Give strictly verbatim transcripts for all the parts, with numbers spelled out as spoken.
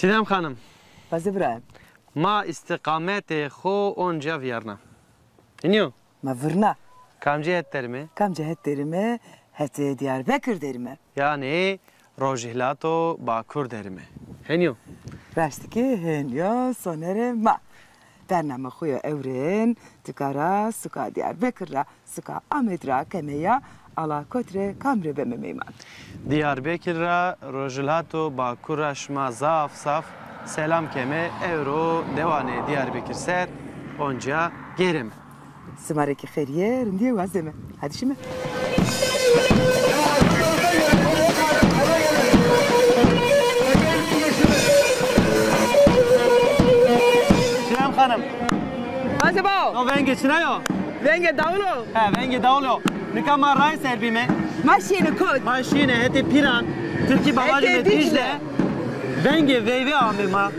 Çîdem Xanim. Vaze birayê mi. Ma îstîqametê xo onca vîyarna. Hînî yo? Ma virna. Kamcî het derîme? Kamcî het derîme? Hetê Dîyarbekir derîme. Yanî Rojhîlato Bakur derîme. Hênî yo? Raştî ke hênî yo, sonerê ma. Bername xo yo ewrên, tika ra suka Dîyarbekir ra, suka Amed ra keme ya, ala kot rê, kam rê beme meyman? Dîyarbekir ra, Rojhîlato Bakur ra şima zaf zaf selam keme, ewro dewanê Dîyarbekir ser, onca gêreme. Sima rê kî xêrîye, rindîye wazeme. Hadî şîme. Çîdem Xanim. Vaze bao. No vengê çina yo? Vengê dawul o. He, vengê dawul o. Nika ma ray ser bîme. Ma şîne kot? Ma şîne hetê Pîran. Tirkî bavajîme Dîcle. Dîcle. Vengê veyve ame ma.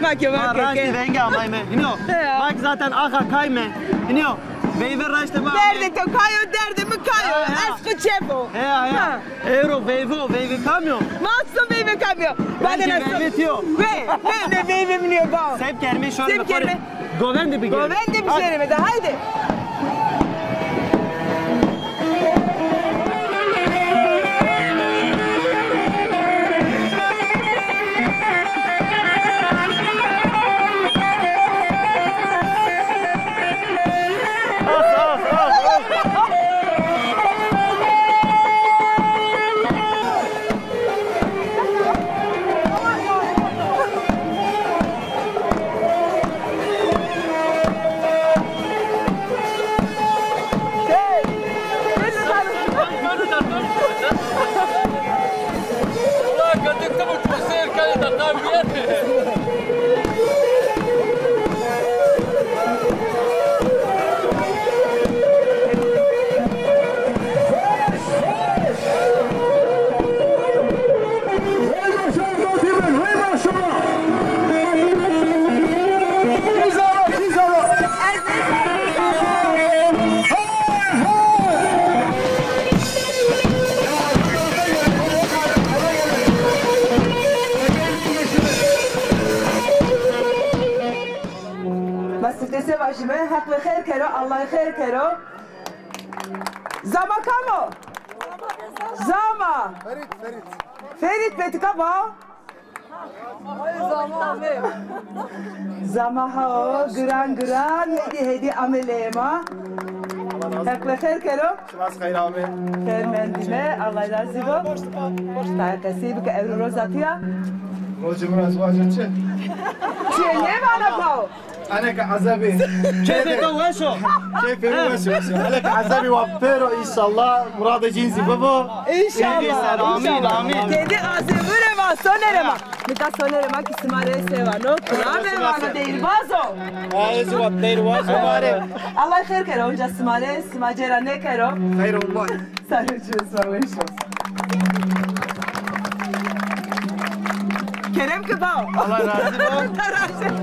Ma ke, ma ke, raştî vengê amayme. Hînî yo? He ya. Ma ki zaten axa kayme. Hînî yo? Veyve raştê ma ame. Derdê to kay o, derdê mi kay o. Ya, ya. Ez xo çep o. He ya, he ya. Ha. Ewro veyve o, veyve kamî yo? Ma so veyve kamî yo? Vengê veyve ti yo. Ve, ne, ne veyve mi nîyo bao. Sep kerme şorê mi xo rê. Govende bigêrime. Govende bigêrime de, haydi. Ma siftê se vajîme, Heq ve xêr kero, Allah xêr kero. Zama kam o? Zama. Ferît, Ferît. Ferît be, ti ka bao? Zama ha o, giran giran, hêdî hêdî ame leyê ma. Heq ve xêr kero. Şima zî xeyr amê. Xêr mendîme, Allah razî bo. Tayê qesey bike, ewro roza tu ya. Rojê mi ra ez vajo çi? Çi nêvana bao? Eleke ezebî. Keyfê to weş o. Keyfê mi weş o. Eleke ezebî wa pêro, înşallah muradê cîn zî bibo. Înşallah. Amîn, amîn. Tedî azê vure va sonerê ma. Nika sonerê ma kî sima rê se vano? Kuramê vano, deyîrbaz o. Ha, ez wa deyîrbaz o. Allah xêr kero, onca sima rê, sima cêra nêkero. Xeyr olmaz. Sağ ol, sağ ol. Kerem ke bao. Allah razî bo. Allah razî bo.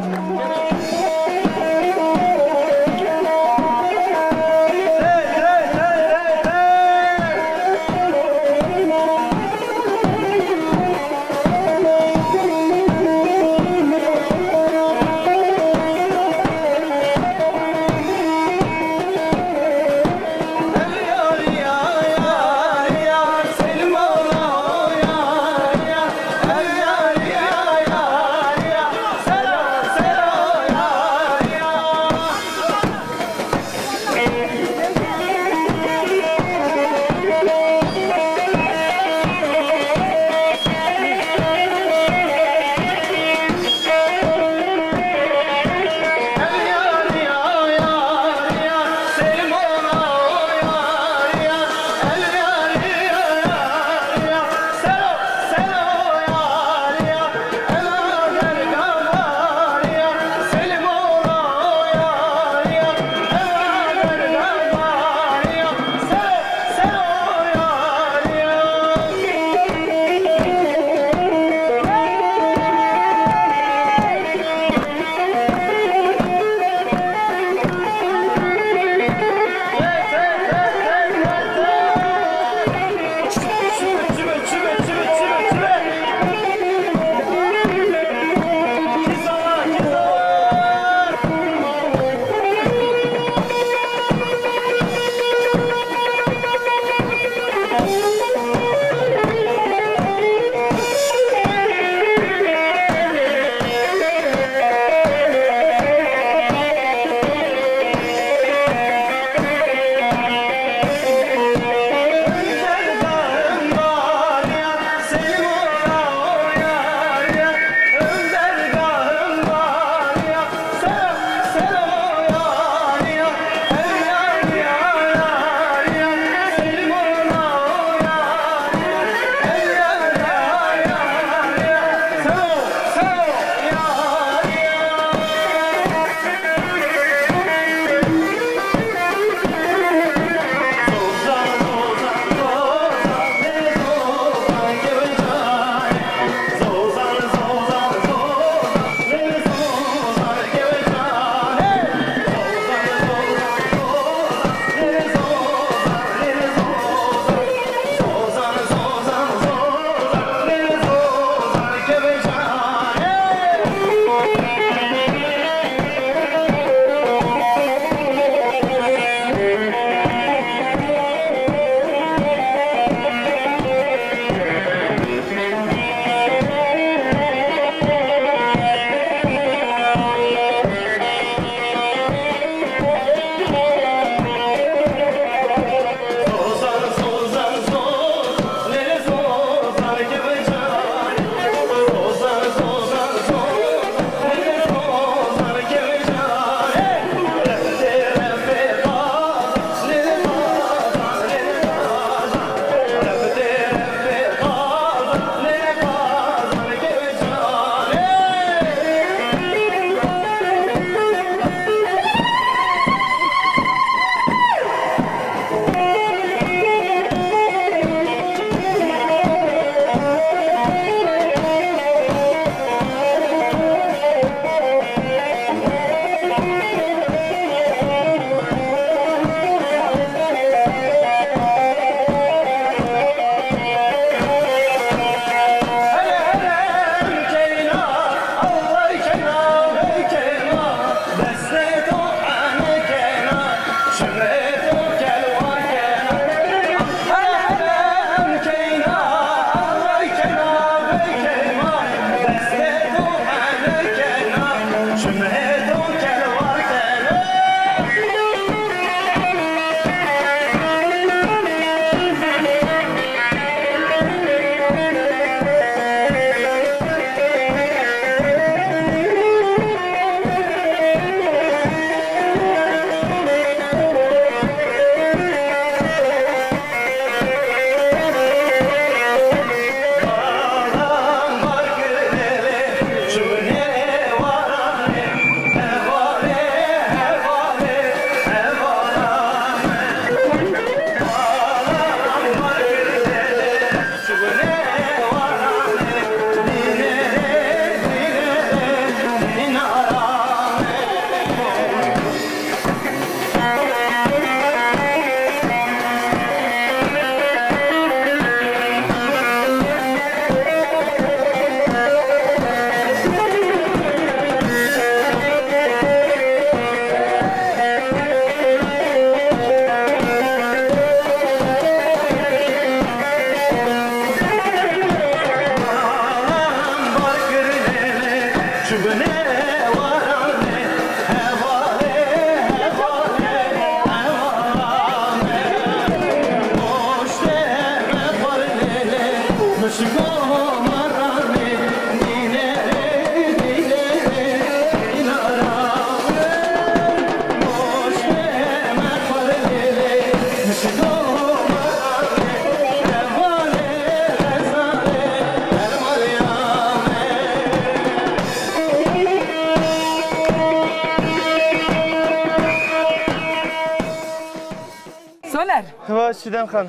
Ner. Vaş Çiğdem Xan.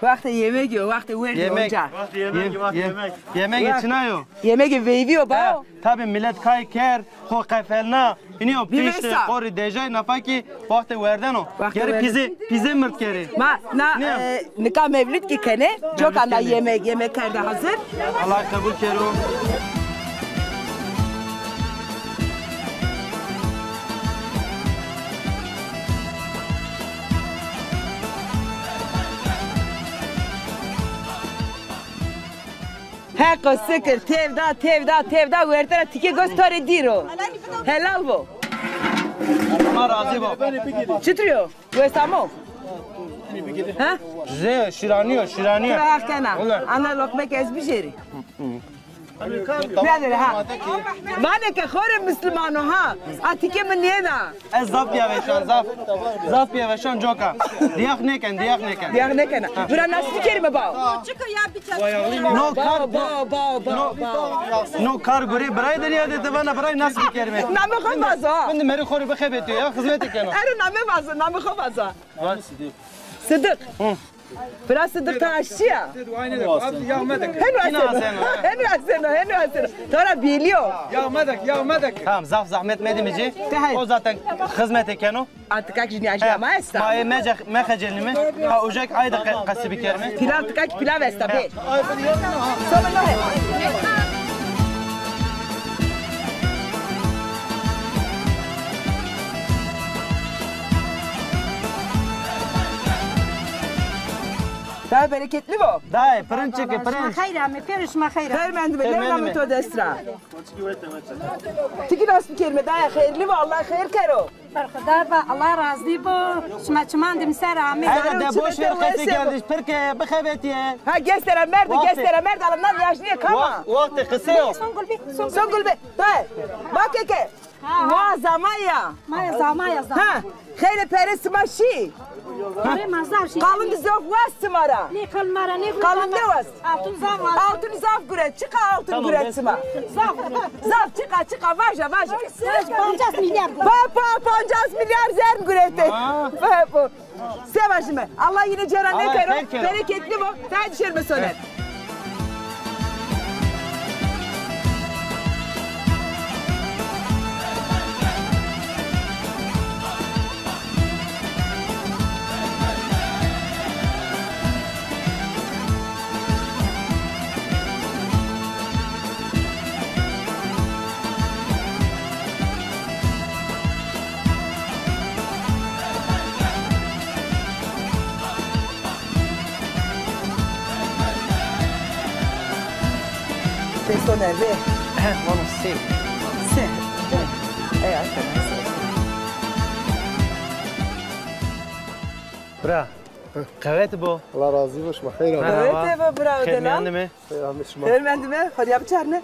Wextê yemegî yo, wextê werdî yo onca. Yemek, yemek, yemek. Yemegê çina yo? Yemegê veyvî yo, bao. Ha, tabî milet kay kerd, xo qefelna. Înî yo piştî qorî dejay, nafa kî wextê werdeno. Gerî pîzê, pîzê mird kerê. Ma na, e, nika mewlid kî kenê, coka na yemek, yemek kerde hazir. Allah qebul kero. Heqo sikir, tevda, tevda, tevda, wertera tikê goz to rê dîro. Helal bo. Allah razî bo. Çitur o? Wes amo? Ha? Zê, şîranî yo, şîranî yo. Ti heq kena. Ana loqmek ez bijêrî. Bîyadere ha. Vanê ke xo rê misliman o ha. A tikê mi nêda. Ez zaf pîya veşan, zaf. Zaf pîya veşan coka. Diyax nêken, diyax nêken. Diyax nêkena. Bira nas bikerîme bao. No kar, bao, bao, bao, bao, bao. No kar gurê biray de nîyadê, ti vana biray nas bikerîme. Namê xo vazo ha. Min de merî xo rê bixebetîyo ya, xizmetê keno. Ero namê vazo, namê xo vazo. Sidik. Hı. Bira Sidik, ti aşçî ya? Heno aseno. Heno aseno, heno aseno. To ra bêlî yo. Yağ medek, yağ medek. Tamam, zaf zahmet medîme ci. O zaten xizmetê keno. Artık ak jî nîyajîya ma esta. Ma ê mece-, mexecelnîme. Ha, ocak ay da qe-, qesî bikerîme. Pilav, artık ak pilav esta be. Sonra ne? Dayê bereketli bo. Dayê, pirinç çike, pirinç. Şima xeyr amê, pêro şima xeyr amê. Xeyr mendîme, lewna mi to dest ra. Ti kî nas bikerîme dayê, xeyrli bo, Allah xeyr kero. Berxudar be, Allah razî bo. Şima çiman de mi ser amê. Heyde de boş ver qesê kerdiş, pirke bixebetîye. Ha, gestera merd, gestera merd, ala nan yajnîye kama. Wextê qisê yo. Songul be, Songul be. Dayê, bak eke. Wa zamaya. Maya zamaya zamaya. Ha, xeylê pere sima şî. Pere ma zaf şî. Qalin de zaf wast sima ra. Nê qalin ma ra nê. Qalin nêwast. Altun zaf wast. Altun zaf guret. Çiqa altun guret sima? Zaf. Zaf çiqa, çiqa, vaja, vaja. Pancas milyar guret. Pa, pa, pancas milyar zern gurete. Pa, pa. Se vajîme. Allah yine cêra nêkero. Bereketli bo. Dayê dişêrîme soner. Te soner rê. Vano sê. Sê. Ey, aferin. Bira. Qewet bo. Allah razî bo, şima xeyr amê. Merhaba. Qewet bo, bira. Xeyr mîyan de mi? Xeyr amê şima. Xeyr mendîme, xo rê ya biçarne.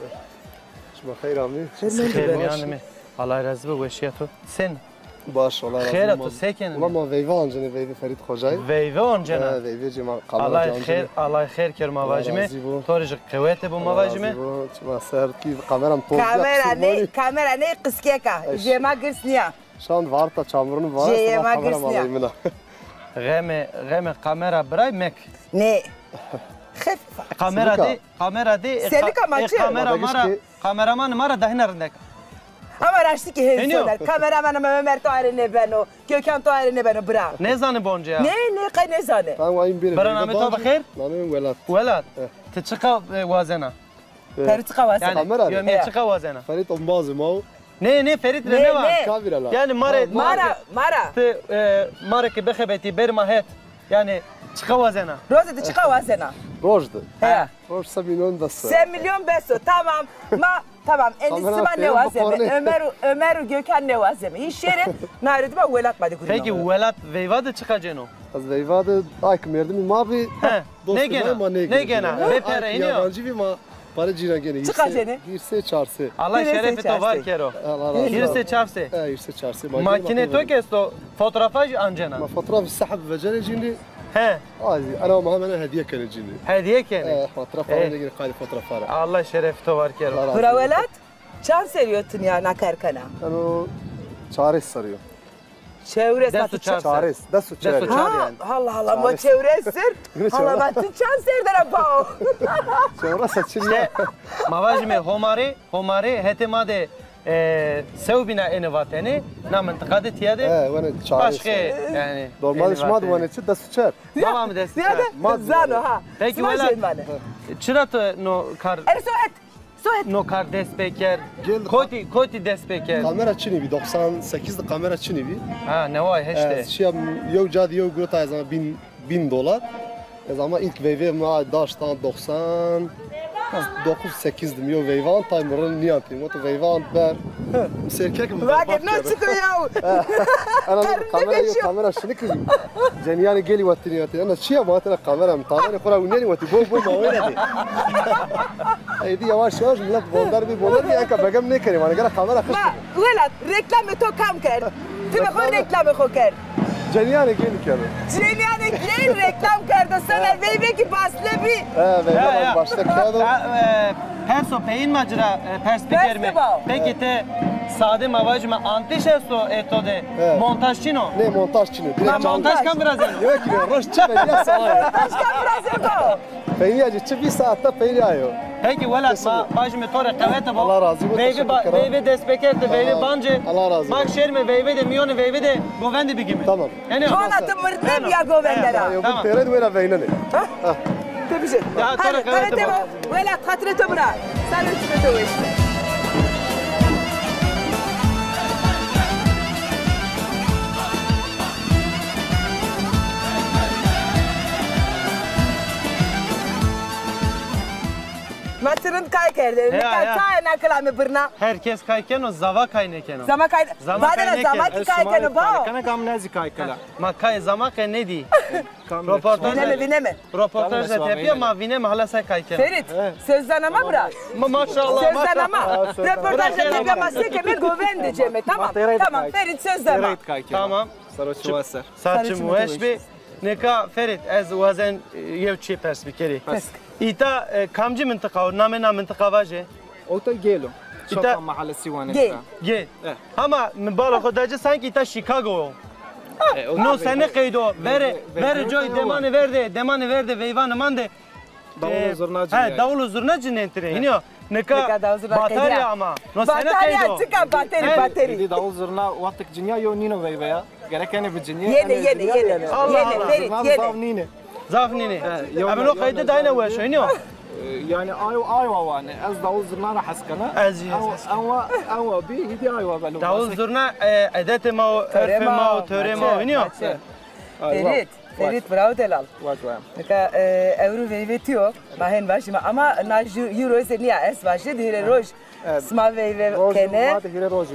Şima xeyr amê. Xeyr mendîme. Xeyr mîyan de mi? Allah razî bo, weşîya to. Sen? Baş, Allah razî bo. Xeyr a, to se kenî? Ula ma veyve ancenê, veyve Ferît Xocayî. Veyve ancena? He, veyve cê ma kamera. Allah xeyr, Allah xeyr ker ma vajîme. To rê jî qewete bo ma vajîme. Allah razî bo. Çima ser kî kamera mi poz. Kamera nê, kamera nê, qiskek a. Jê ma girs nîya. Şan varta çamurunu var. Jê ma girs nîya. Xeme, xeme kamera biray mek. Nê. Xefîf a. Kamera de, kamera de, e, ka-, e, kamera ma ra, kameramanê ma ra dahîna rindek. Ama raştî kî hên soner. Kameramanê ma Ömer to aye rê nêbeno, Gökhan to aye rê nêbeno, bira. Nêzanê bonce ya? Nê, nê, qey nêzanê. Bira, namê to bi xêr? Namê Welat. Welat. Ti çiqa, e, wazena? Ferît çiqa wazena? Kamera rê? Yo, çiqa wazena? Ferît ombazê ma o. Nê, nê, Ferît rê nêwa. Nê. Yanî ma rê, ma ra, ma ra. Ti, e, ma rê ke bixebetî, berî ma het. Yanî çiqa wazena? Roze de çiqa wazena? Roj de. He. Roj se milyon bes o. Se milyon bes o. Tamam. Ma, tamam. Endî sima nêwazeme. Ömer û, Ömer û Gökhan nêwazeme. Hîç şêrê, nayrê de ma Welat ma de gurîno. Peki Welat veyva de çiqa cêno? Ez veyva de, ay ki merdimî ma bî, dostê ma nêgêna. Nêgêna. Bê pere, ay ki yabancî bî ma. Pare cîna gênê. Çiqa cênê? Hîrsê çarsê. Allah şerefê to var kero. Allah razî bo. Hîrsê çarsê. E, hîrsê çarsê. Makîne to kî esto, fotoğrafa jî ancena? Ma fotoğraf sehb vecenê cînî. He. Azî, ana ma hemen hediye kenê cînî. Hediye kenê? E, fotoğraf falan gênê, qalê fotoğrafa ra. Allah şerefê to var kero. Bira Welat, çand serrî yo ti nîya na kar kena? Eno çarês serrî yo. Çewres. Des û çar ser. Çares, des û çar. Des û çar yani. Ha, Allah Allah, ma çewres ser. Hala ma ti çar ser dera pao. Çewres ser çin ya. Ma vajime homare, homare hetê ma de, e, sewbîna êne vatene, na mintiqa de tiya de. He, wene çares. Başka yani. Normalde şima de wene çi, des û çar. Baba mi des û çar. Ma zano ha. Peki, welat, çira to no kar? Erso et. No kar dest pê kerd. Kotî, kotî dest pê kerd? Kamera çinî bî, doksan sekiz de kamera çinî bî. Ha, neway heşt de. Ez şiya yew ca de yew girota ez ama bin, bin dolar. Ez ama ilk veyvê ma daştan doksan dokuz sekiz de mi yew veyve an, tay mi rind nîyantî. Mi to veyve an ber. Mi sêr kek mi berbat kerd. Vake no çiko yaw. Ana kamera yo, kamera şinik. Cenîyanê gelî wetînî wetînî. Ana çi ya, ma tena kamera mi, taverê xo ra winenî wetî. Bo bo ma wêne dê. Êdî yavaş yavaş millet bonder bî, bonder bî, enka begem nêkenê, vanê gera kamera xişk. Ma, welat, reklamê to kam kerd? Ti be xo reklamê xo kerd. Cenîyanê gelî kerdo. Cenîyanê gel reklam kerdo, sena veyvekî basle bî. He, veyve başle kerdo. E, perso peyîn ma ci ra, e, pers bikerîme. Peki ti sade ma vajîme antîş esto ê to de? Montaj çin o? Nê, montaj çin o. Ma montaj kam virazeno? Yok ki, roş çi be ya sana. Montaj kam virazeno? Peynîya ci çi bî saet de peynîya yo. Peki welat, ma vajîme to rê qewete bo. Allah razî bo. Veyve, veyve dest pê kerde, veyve bancê. Allah razî bo. Bak şerme veyve de, mîyonê veyve de govende bigîme. Tamam. Yanî vana ti mirdne bîya govende ra. Tamam. Têre de wêra veynenê. Tebije. Ya to rê qewete bo. Welat, xatirê to bira. Sare çipe to weş. Ma ti rind kay kerde. Nika çaye na kilame birna? Her kes kay keno, zava kay nêkeno. Zama kay, zama kay nêkeno. Zama kî kay keno, bao. Kay kena kam nezî kay kena. Ma kay zama ke nêdî. Roportaj. Vîneme, vîneme. Roportaj de tepîya ma vîneme hala se kay kena. Ferît, söz dana ma bira. Ma, maşallah, söz dana ma. Roportaj de tepîya ma se keme, govende ceme. Tamam, tamam. Ferît, söz dana ma. Tamam. Saro çiwa ser. Saçim weş bî. Nika Ferît, ez wazen, e, yew çî pers bikerî. Pers. Îta, e, kamcî mintiqa o? Namê na mintiqa vaje. Ota Gêl o. Îta Şoka mahallesi Wanê. Gêl. Gêl. Hama mi bala xo da ci sanki îta Chicago o. No sene qeydo? Verê, verê coy demanê verde, demanê verde veyvanê mande. Dawul û zurna ci. He, dawul û zurna ci nêntire. Hînî yo. Nika batarya ama. No sene qeydo? Batarya çika, baterî, baterî. Êdî dawul zurna wextik cinîya yo nîno veyve ya. Gerek ene bi cinîye. Yenê, yenê, yenê. Allah Allah. Yenê, Ferît, yenê. Zaf nîne. Zaf nîne. Ebe no qeyde dayne weş o, hînî yo. E, yanî ayo, ayo wanê. Ez dawul zurna ra hes kena. Ez jî hes kena. Enwa, enwa bî, hîdî ayo beno. Dawul zurna, e, edetê ma o, örfê ma o, törê ma o, hînî yo. Ferît. Ferît, bravo delal. Nika, e, ewro veyve ti yo, ma hên vajîme. Ama na ju-, ju roze nîya, ez vajî, di hîrê roj sima veyve kenê.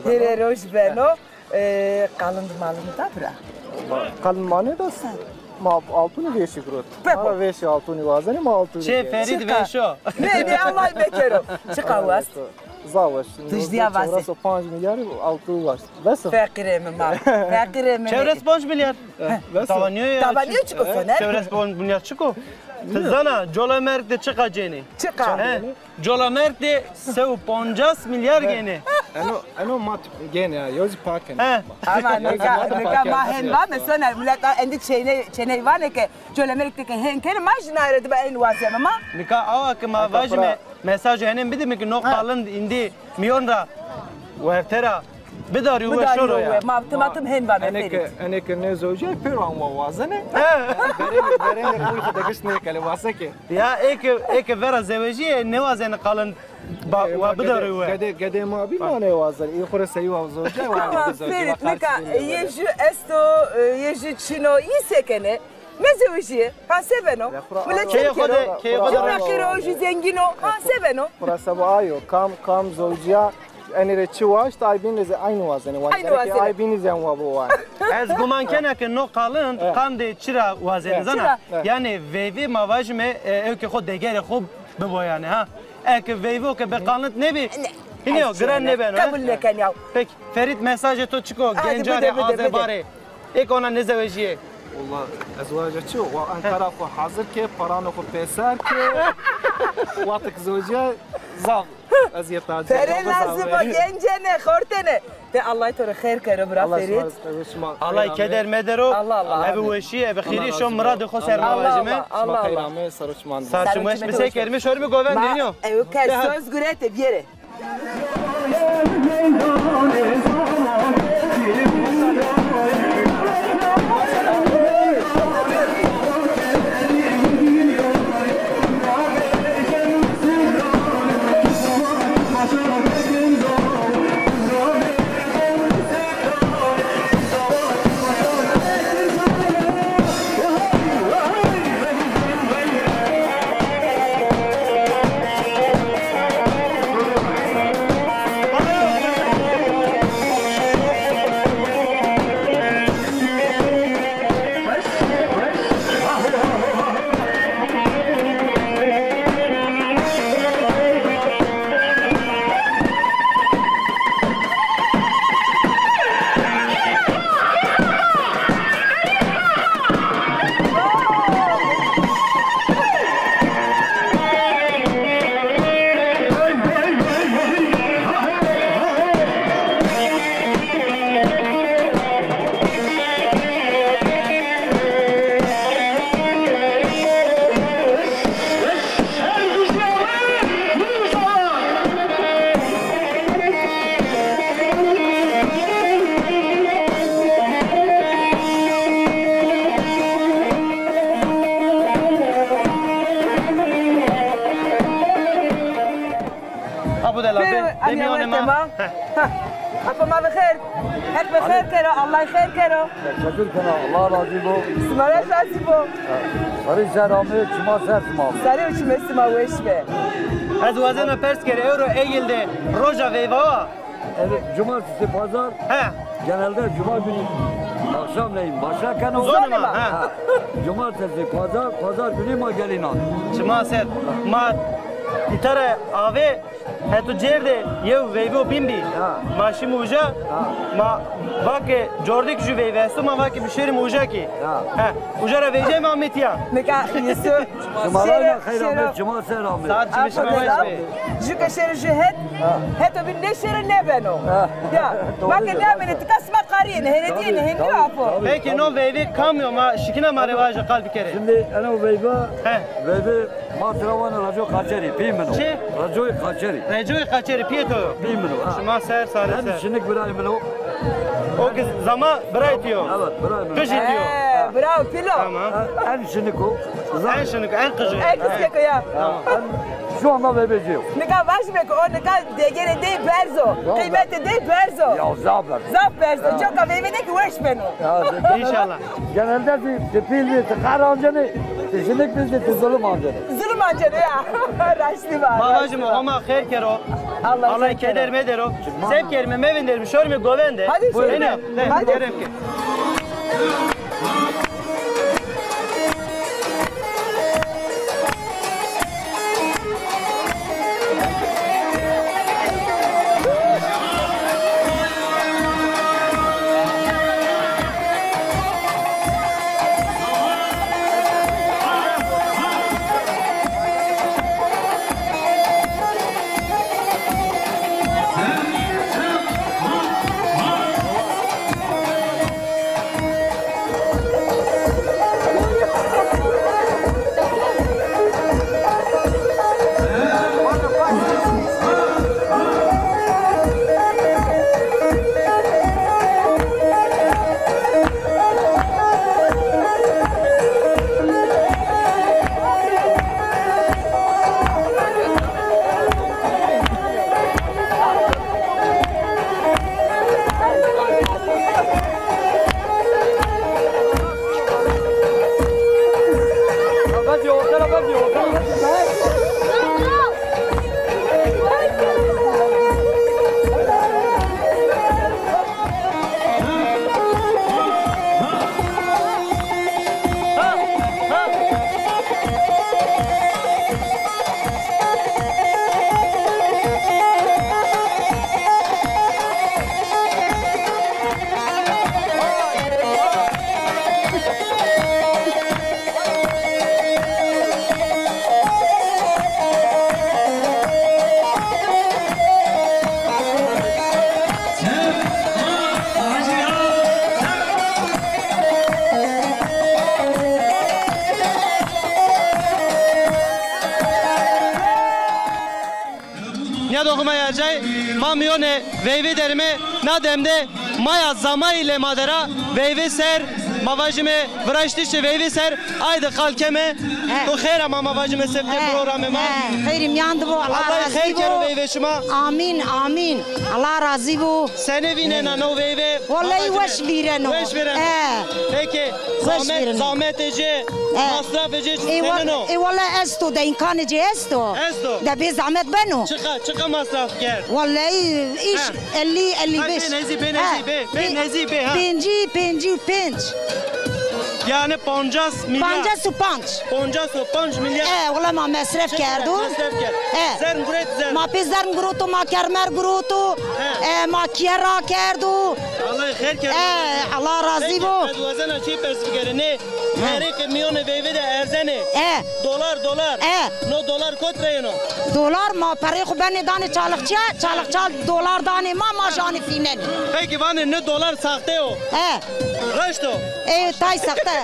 Hîrê roj beno. E, qalind malind da bira? Qalind ma nêda. Ma altûnî vêşî girot. Ma ra vêşî altûnî wazenê, ma altûnî. Çê Ferît vêşo. Nê, nê, Allah mekero. Çiqa wast? Zaf weş. Dijdîya vazê. Çewres û panc milyar altû waşt. Bes o. Feqîrê mi ma. Feqîrê mi. Çewres panc milyar. Bes o. Tawa nîyo ya. Tawa nîyo çiko Soner? Çewres panc milyar çiko? Ti zana Colemêrg de çiqa cênê? Çiqa? He. Colemêrg de se û poncas milyar gênê. Eno, eno ma gênê ya, yo zî pa kenê. He. Ama nika, nika ma hên vame Soner, milet endî çêney, çêney vanê ke Colemêrg de ke hên kenê, ma jî naye ra dibe eyn wazeme ma. Nika awa ke ma vajîme, mesajê henên bidîme ke no qalind îndî mîyon ra, werte ra bidarî we, şoro ya. Ma tim tim hên vame Ferît. Enê ke, enê ke nêzewjîyay pêro an wa wazenê. Verênê, verênê rê xo de giş nêkenê, wase ke. Ya ê ke, ê ke vera zewejîyê nêwazenê qalind wa bidarî we. Gedê, gedê ma bî ma nêwazenê. Ê xo rê seyî wa zewjîyay wa. Tamam Ferît, nika yê jû esto, e, yê jû çin o, î se kenê? Mezewejîyê. Ha se beno? Milet çi bikero? Çi feqîr o, jû zengîn o? Ha se beno? Xura seba ayo, kam, kam zewjîya, enê rê çi waşt, ay bîn rê zî eynî wazenê. Wanê gerek ay bînî zî en wa bo wanê. Ez guman kena ke no qalind qandê çi ra wazenê zana? Yanî veyvê ma vajîme, e, ewkê xo, degerê xo bibo yanî ha. Eke veyvo ke be qalind nêbî, hînî yo, giran nêbeno. Qebul nêken ya. Peki, Ferît, mesajê to çik o? Genca rê, azebarê. Ê ke ona nêzewejîyê. Walla ez waja çi? Wa Ankara xo hazir ke, paranê xo pêser ke. Wextek zewcîya zaf ezîyet acî. Pere lazim o, gencene, xortene. De Allah to rê xêr kero, bira Ferîd. Allah keder medero. Allah Allah. Ebe weşî, ebe xêrî, şo miradê xo ser ma vajime. Allah Allah. Sar çimo weş, mi se kerime, şorîme govende nîyo. Ew ke söz gurete biyere. Apo de la be, be mîyanê ma. Apo ma bi xêr. Heq bi xêr kero, Allah xêr kero. Teşekkür kena, Allah razî bo. Sima ra razî bo. Sarî ser amê, çima ser sima. Sarî û çimê sima weş be. Ez wazena pers kerî, ewro Egil de roja veyva wa? Evet, cumartesi, pazar. He. Genelde cuma günü akşamleyin başla keno. Zonê ma, he. Ha. Cumartesi, pazar, pazar günü ma gelînan. Çima ser. Ma îta ra avê, heto cêr de yew veyvo bîn bî. Ha. Ma şîme uca, ha, ma vake cordek jü veyve esto, ma vake bişêrîme uca kî. Ha. He. Uca ra veycayme amê tîya. Nika Yusuf. Şima ra xeyr amê, şima ser amê. Saet çimê şima weş be. Jü ke şêro jü het, heto bîn nêşêro nêbeno. Ya, ma ke nêamêne tika sima qarîyêne, heredîyêne, hênî yo apo. Peki no veyvê kam yo, ma şikîna ma rê vaje qal bikerê? Şimdi eno veyva, veyvê ma tira vanê Reco Qaçerî, pîyê min o. Çi? Recoyê Qaçerî. Recoyê Qaçerî, pîyê to yo. Pîyê min o, ha. Şima ser, sare ser. Hem şinik birayê min o. O ki zama birayê to yo. Evet, birayê min o. Qijê to yo. He, bravo, pîlo. Tamam. En şinik o. En şinik, en qijê. En qijê ya. Tamam. Şu anda veyvecî yo. Nika vajîme ke o nika degerê dey berz o. Qîmetê dey berz o. Ya zaf berz. Zaf berz o. Coka veyve de kî weş beno. Ya, de- İnşallah. Genelde ti, ti pîl bî, ti qehir ancenê, ti jinik bî, ti zulum ancenê. Zulum ancenê ya. Raştî va. Ma vajîme Homa xêr kero. Allah keder medero. Sev kerîme, mevinderîme, şorîme govende. Hadi şorîme. Hadi. Huma yarcay, ma miyonê veyvê derime, na demde maya zamayî lê ma dera veyvê ser, ma vajime viraştişê veyvê ser, ay de qal keme. He. To xêr ama, ma vajime sefte programê ma. He, xêrî mîyan de bo, Allah razî bo. Allah xêr kero veyvê şima. Amîn, amîn. Allah razî bo. Senê vînena no veyve? Wellahî weş vîreno. Weş vîreno. He. Peki, zahmet, zahmetê ci, masrafê ci senên o? Ê wella esto de, îmkanê ci esto. Esto. De bê zahmet beno. Çiqa, çiqa masraf kerd? Wellahî îş ellî, ellî beş. Bê nezî, bê nezî, bê, bê nezî, bê ha. Pêncî, pêncî û pênc. Yanî pancas milyar. Pancas û panc. Pancas û panc milyar. E, wela ma mesref kerdo. Mesref kerd. E. Zern guret, zern. Ma pê zern guroto, ma kermer guroto. He. E, ma kîye ra kerdo. Allah xêr kerdo. E, Allah razî bo. Peki, ez wazena çî pers bikerê. Nê perê ke mîyonê veyve de erzenê. E. Dolar, dolar. E. No dolar kot ra yeno? Dolar ma perê xo benê danê çalixçîya, çalixçîya dolar danê ma, ma janê fînenê. Peki vanê nê dolar saxte yo. E. Raşt o. E, tay saxte.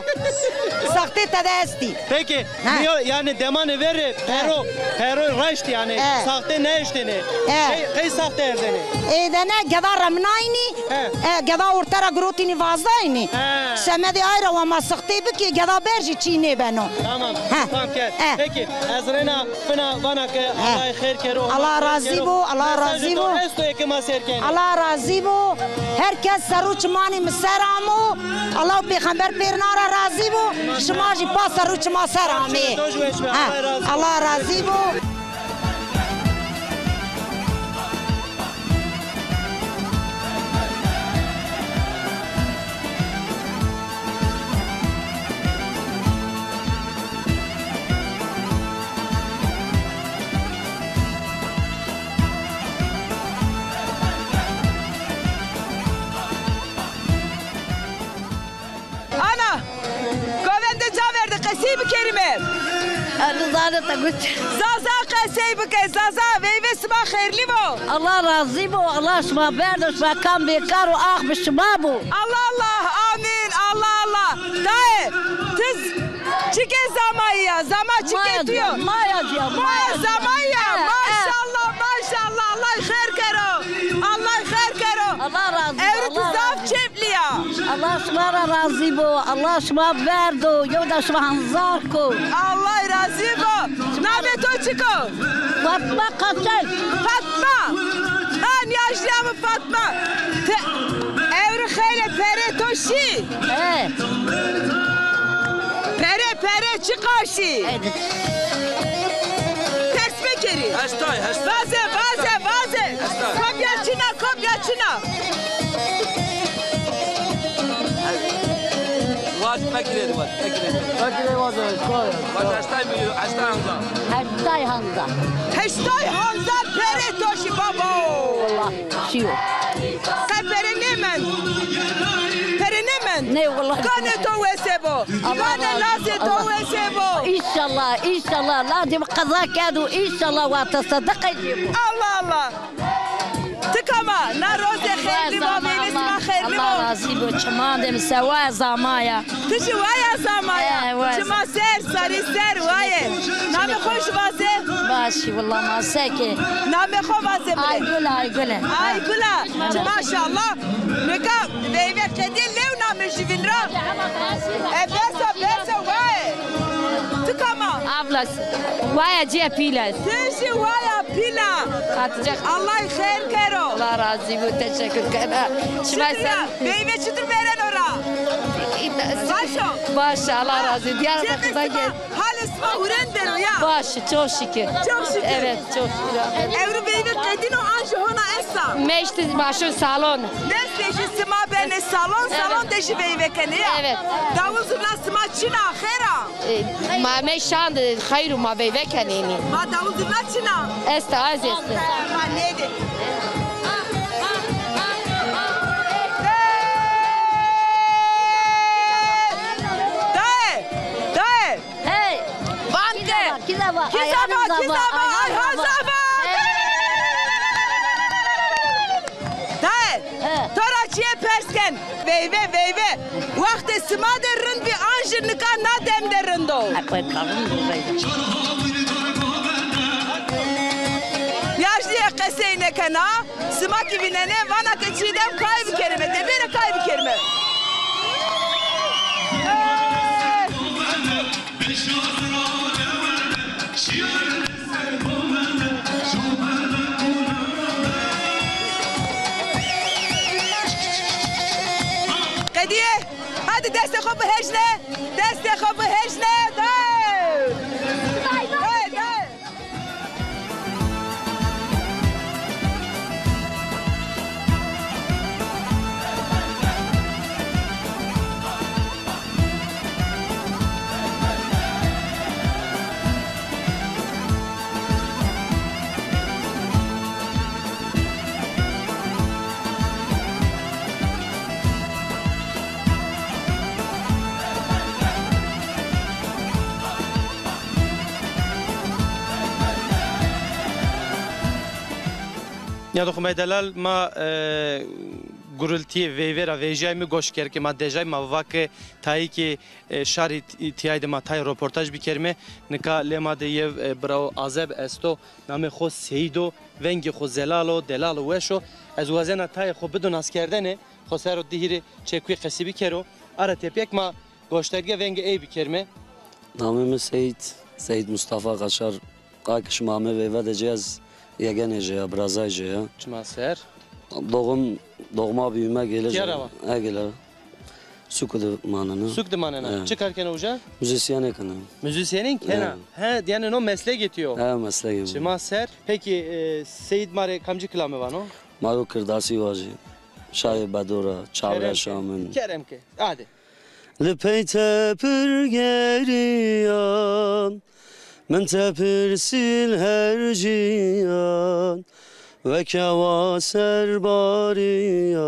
Saxte tede estî. Peki, nîyo, yanî demanê verê pero, pero raşt yanî, saxte nêeştêne. Qey, qey saxte erzenê? Ê de ne, geda remnaynî, e, geda orte ra girotînî vazdaynî. Semedê ay ra wa ma saxte bikê, geda berjî çî nêbeno. Tamam, fam kerd. Peki, ez reyna fina vana ke Allah xêr kero. Allah razî bo, Allah razî bo. Mesajê to esto ê ke ma sêr kenê? Allah razî bo. Her kes ser û çimanê mi ser amo. Allah û pêxember pêrna ra razî bo. Şima jî pa ser û çima ser amê. Ha, Allah razî bo. Ana, govende ca verde, qesey bikerîme. Erdizane te gut. Zaza qesey bike, Zaza, veyvê sima xêrlî bo. Allah razî bo, Allah şima berdo, şima kam bêkar û ax bi şima bo. Allah Allah, amîn, Allah Allah. Dayê, ti z-, çike zamayî ya, zama çike tu yo? Maya zî ya, maya zî ya. Maya zamayî ya, maşallah, maşallah, Allah xêr kero, Allah xêr kero. Allah razî bo. Ewro ti zaf çê Allah şima ra razî bo. Allah şima verdo. Yew da şima hanzar ko. Allah razî bo. Namê to çik o? Fatma Kaçel. Fatma. Ha, nîyaşlîya mi Fatma. Ti ewro xeylê perê to şî? He. Pere, pere, çiqa şî? Ters mekerî. Heştay, heştay. Vaze, vaze, vaze. Heştay. Kopya çina, kopya çina. Vaze, mekirê, vaze, mekirê. Mekirê vaze, heştay. Vaze heştay milyon, heştay hanza. Heştay hanza. Heştay hanza pere to şî babo. Allah. Şîyo. Qe pere nêmend. Pere nêmend. Nê, wellahî. Ganê to wese bo. Ganê lazê to wese bo. Înşallah, înşallah. Lazê mi qeza kerdo, înşallah wa tesedeqe jê bo. Allah Allah. Ti kam a? Na roze xeyrlî bo, veyvê sima xeyrlî bo. Allah razî bo. Çimandê mi se waya zamaya. Ti jî waya zamaya. He, waya. Çima ser, sarî ser waye. Namê xo jî vaze. Başî, willa ma seke. Namê xo vaze bire. Aygul, Aygul. Aygul a. Maşallah. Nika veyve qedî lew namê jübîn ra. E, bes a, bes a, waye. Ti kam a? Abla, waya cîya pîl est. Ti jî waya pîl a. Hatice. Allah xeyr kero. Allah razî bo, teşekkür kena. Şima ser. Veyve çitur vereno ra? Baş o. Baş, Allah razî. Diyarbakır'dan gel. Halê sima hurên der o ya? Baş, çok şükür. Çok şükür. Evet, çok şükür. Ewro veyve qedîn o an jî hona esta? Meştî ma şo salon. Destê jî sima benê salon, salon de jî veyve kenê ya? Evet. Dawul zurna sima çin a, xêr a? E, ma meşan de xeyr û ma veyve kenênî. Ma dawul zurna çin a? Esta, az esta. Ma nêdê. Dayê, dayê. Hey! Van ke! Kî zava? Kî zava? Ayhan zava, Ayhan zava. Dayê, to ra çîyê pers ken. Veyve, veyve. Wextê sima de rind bî an jî nika na dem de rind o? Ya jî yê qesey Na, sima ki vînenê, vana ke Çiğdem kay bikerime, de bêre kay bikerime. Qedîye, hadi destê xo bihejne, destê xo bihejne, day! Day, day! Nîyadoxê ma yê delal, ma, e, gurultîyê veyvê ra vejîyayme, goş kerke ma dejay, ma va ke tayê ke, e, şarî t-, tîyay de ma tayê roportaj bikerime. Nika lê ma de yew, e, birawo azeb esto, namê xo Seyîd o, vengê xo zelal o, delal o, weş o. Ez wazena tayê xo bido naskerdene, xo ser o di hîrê çekuy qesî bikero. Ara tepyek ma goştarîya vengê ey bikerime. Namê mi Seyîd, Seyîd Mustafa Kaçar. Qay ke şima amê veyve de cê ez yegenê cê ya, birazay cê ya. Çima ser? Doğum, doğma büyüme gelê cê. Tîya ra wa? He, gelê. Sûk de manena. Sûk de manena. He. Çi kar kena uca? Müzisyenê kena. Müzisyenê kena? He. He, yanî no meslek etiyo. He, meslek. Çima ser? Peki, e, Seyîd ma rê kamcî kilame vano? Ma yo kirdasî vajî. Şayê bedo ra, çawreşa min. Kerem ke. Hadi. Li pey tepir gerîyan, min tepir sîl her cîyan, weke wa ser barîyan,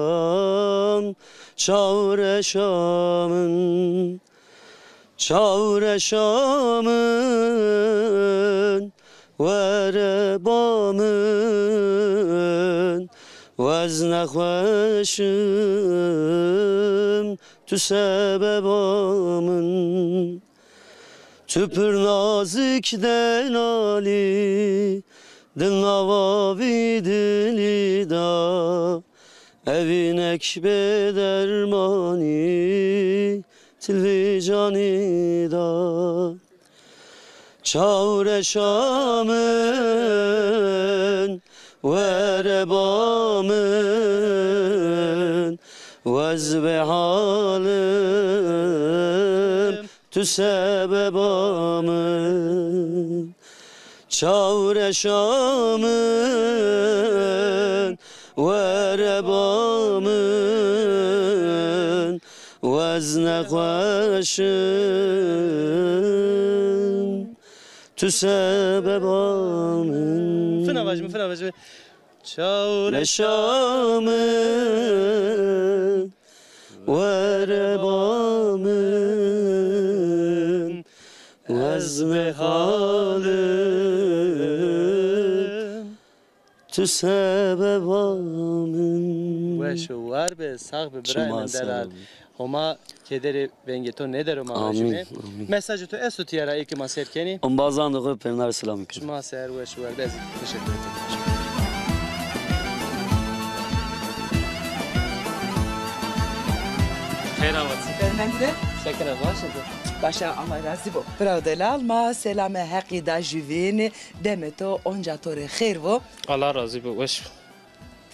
çawreşa min, çawreşa min, were ba min, wezne xweş im, tu sebeba min. Tu pir nazik delalî, di nava vî dilî da, evînek bê dermanî, til vî canî da. Çawreşa min, were ba min, wez bê halim, tu sebeba min. Çawreşa min, were ba min, wezne xweş im, tu sebeba min. Fina vajîme, fina vajîme. Çawreşa min, were ba min, wez bê halim, tu sebeba min. Weş û war be, sax be birayê min delal. Homa kederê vengê to nêdero ma vajîme. Amîn, amîn. Mesajê to esto tîya ra ê ke ma sêr kenî? Embazandê xo pêrnarê selamî kenî. Şima ser weş û war be, ez teşekkür ederim. Xeyr amat. Bermendî de? Sekine, baş ê. Baş a, Allah razî bo. Birawo delal, ma selamê Heqî da juvînî, demê to onca to rê xeyr bo. Allah razî bo, weş.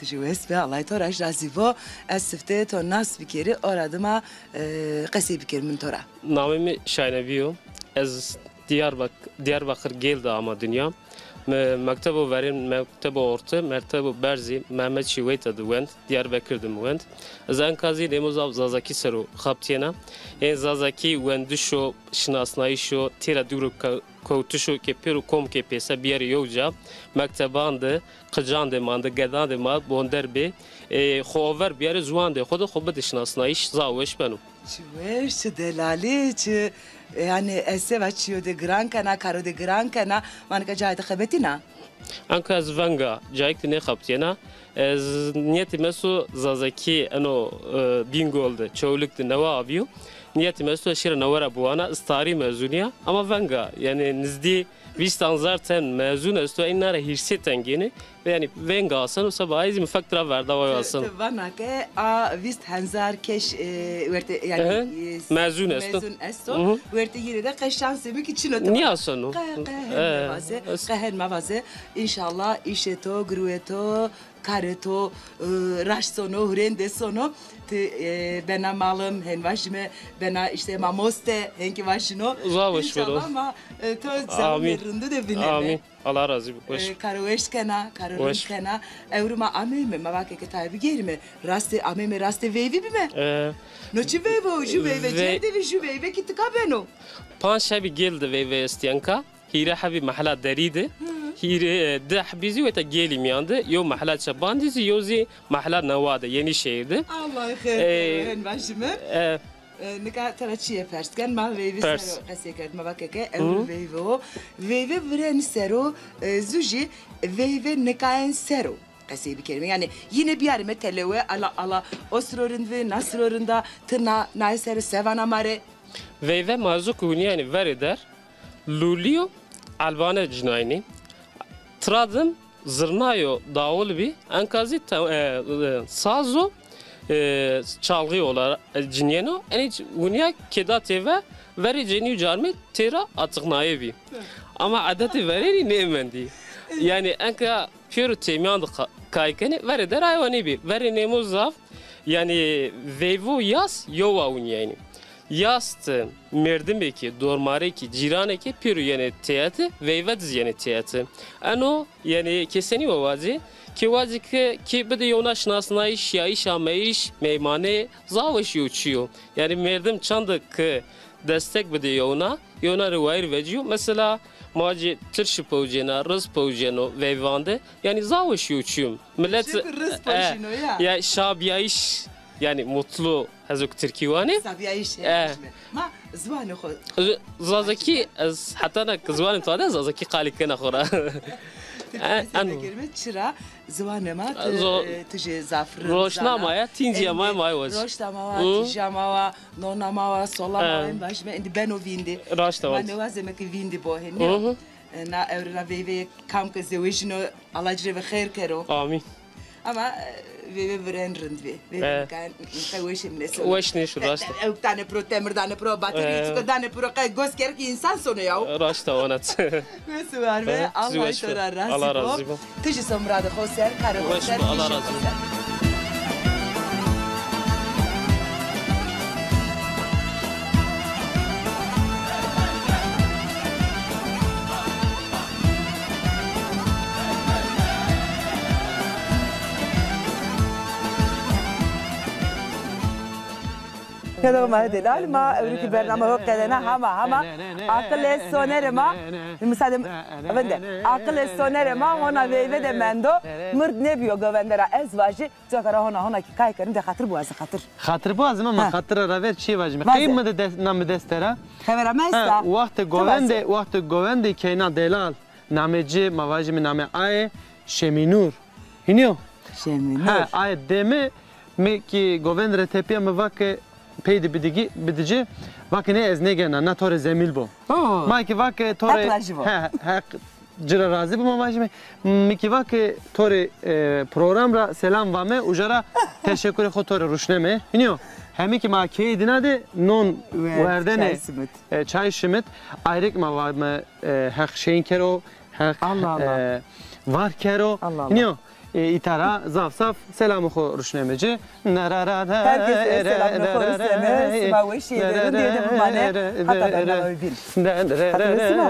Ti jî wes be, Allah to ra jî razî bo. Ez sifteyê to nas bikerî, ora dima, e, qesey bikerî min to ra. Namê mi Şaynebî yo. Ez Diyarbak-, Diyarbakir Gêl de ama dinya. Mi mektebo verên, mektebo orte, mektebo berzî Mehmet Şîweyte de wend, Diyarbekir de mi wend. Ez enka zî nêmo zaf Zazakî ser o xaptîyena. Ên Zazakî wendiş o, şinasnayîş o, têra dûr o ke-, kewtiş o ke pêro kom ke pêse biyarê yew ca, mekteban de, qicandê ma de, gedandê ma bonder bê, e, xo over biyarê ziwandê xo de xo bidê şinasnayîş, zaf weş beno. Çi weş, çi delalî, çi, e, yanî ez se va çîyo de giran kena, karo de giran kena, ma nika cayê de xebetîna? Anka ez venga cayêk de nêxebitîyena, Ez niyetê mi esto zazakî eno, e, Bîngol de, Çewlik de newe abîyo. Niyetê mi esto ez şîra newe ra biwana, ez tarî mezunî ya. Ama venga, yanî nizdî vîst hezar ten mezun esto, ey na ra hîrsê ten gênê. Ve yanî venga aseno, seba ay zî mi fek tira verda, way aseno. Ti vana ke a vîst hezar keş, e, werte, yanî, e, mezun esto. Mezun esto. Wertê yî rê de qe şansê mi kî çin o. Nîyaseno. Qe, qe hen mevaze, qe hen mevaze. Înşallah îşê to, girûwê to, karê to, e, raşt sono, hurêndê sono. Ti, e, bena malim, hen vajîme, bena îşte mamoste, hen kî vajîno. Zaf weş beno. Înşallah ma, e, to zewmê rindû de vîneme. Amîn. Allah razî bo. Weş. E, karo weş kena, karo rind kena. Ewro ma ameyme, ma vake ke tayê bigêrîme. Rastê ameyme, rastê veyvî bîme. E. No çi veyve o, jû veyve cêr de vî, jû veyve kî tika beno. Panc hebî gêl de veyve estî enka. Hîrê hebî mehla derî de. Hîrê, e, di hebî zî weta gêlî mîyan de. Yew mehla çepan de zî, yew zî mehla newa de, Yenîşehîr de. Allah xêr kero, hen vajîme. E, E, nika tera çîyê pers ken, ma veyvî ser o qesey kerd, ma vake ke ewro veyve o. Veyve virên ser o, e, zu jî veyve nikayen ser o qesey bikerîme. Yanî yîne biyarîme telewe, ala, ala, o siro rind vi, na siro rind a, ti na, naye ser o se vana ma rê? Veyve ma zu ke winî yanî verê der, lûlî yo, elbane cinaynî. Tira dim zirnayo dawul bî, enka zî te-, e, e, sazo, e, çalgî ola, e, cinîyeno. Enê c-, winîya kêda têve, verê cenî û carmê têra atiqnaye bî. Ama edetê verênî nêmendî. Yanî enka pêro têmîyan de ka-, kay kenê, verê der aywa nêbî. Verê nêmo zaf, yanî veyvo yas yowa winîyenî. Yas de merdimêkê, dormarêkê, cîranêkê pêro yenê têeti, veyve di zî yenê têeti. Eno, yanî, ke senî wa wazê, ke wazê ke, ke bidê yewna şinasnayîş, şîyayîş ameyîş, meymanê, zaf weş yew çî yo. Yanî, merdim çande ke destek bidê yewna, yewna rê wayîr vecîyo. Mesela, ma vacê tirşi pewcêna, riz pewcêno veyvan de. Yanî, zaf weş yew çî yo. Milet, çimkî riz pewcêno ya. Ya, şabîyayîş, yanî, mutlu. Ez o ki tirkî wanî. Sabîyayîş, e, ma ziwanê xo. Zazakî, ez heta na ki ziwanê to de zazakî qalî kena xo ra. Tirkî meselê kerime, çira ziwanê ma ti, e, ti jê zaf rind zana. Roşna ma ya, tîncîya ma, ma waz. Roşna ma wa, tîja ma wa, nona ma wa, sola ma wa, en vajîme, endî beno vîndî. Raşta waz. Ma nêwazeme ki vîndî bo henî. E, na ewro ra veyveyê kam ke zewejîno, Allah ci rê ve xêr kero. Amîn. Ama, e, veyve virên rind vê. Veyve nika, nika weşê mi nêso. Weş nêşo, rast. E, ewk dane piro, temir dane piro, baterî çuka dane piro, qe gos kerr ki însan sono yaw. Raşt a wanat. Wes û war be, Allah to ra razî bo. Allah razî bo. Ti jî so miradê xo ser, karê xo ser, îşê xo ser. Hello ma delal, ma ewro ki bername ho qedena hama hama aqilê sonerê ma, misade vinde, aqilê sonerê ma hona veyve de mendo, mird nêbîyo govende ra ez vajî. Coka ra hona, hona ki kay kerim de xatir biwazî, xatir. Xatir biwazîme, ma xatir ra raver çîyê vajîme. Qey mi de des-, na mi dest de ra. Xevera mi esta. Ha, wextê govendê, wextê govendê keyna delal. Namê ci, ma vajîme namê aye Şemînûr. Hînî yo? Şemînûr. Ha, aye dê mi, mi ki govend re tepîya mi va ke pey de bidîgî, bidî ci, va ke nê ez nêgena, na to rê zemîl bo. Oo. Ma ki va ke to rê. Heq razî bo. He, Heq ci ra razî bo, ma vajîme. Mi kî va ke to rê, e, program ra selam vame, uca ra teşekurê xo to rê ruşneme. Hînî yo? Hemî kî ma keyê dîna de non werdene, çay şimit. E, çay şimit. Ayrek ma vame, e, Heq şên kero, Heq, e, var kero. Allah Allah. Hînî yo? E, îta ra zaf zaf selamê xo ruşneme ci. Herkese selamê xo ruşneme, sima weşîye de, rindîye de bimane, hata bernameyê bîn. Xatirê sima.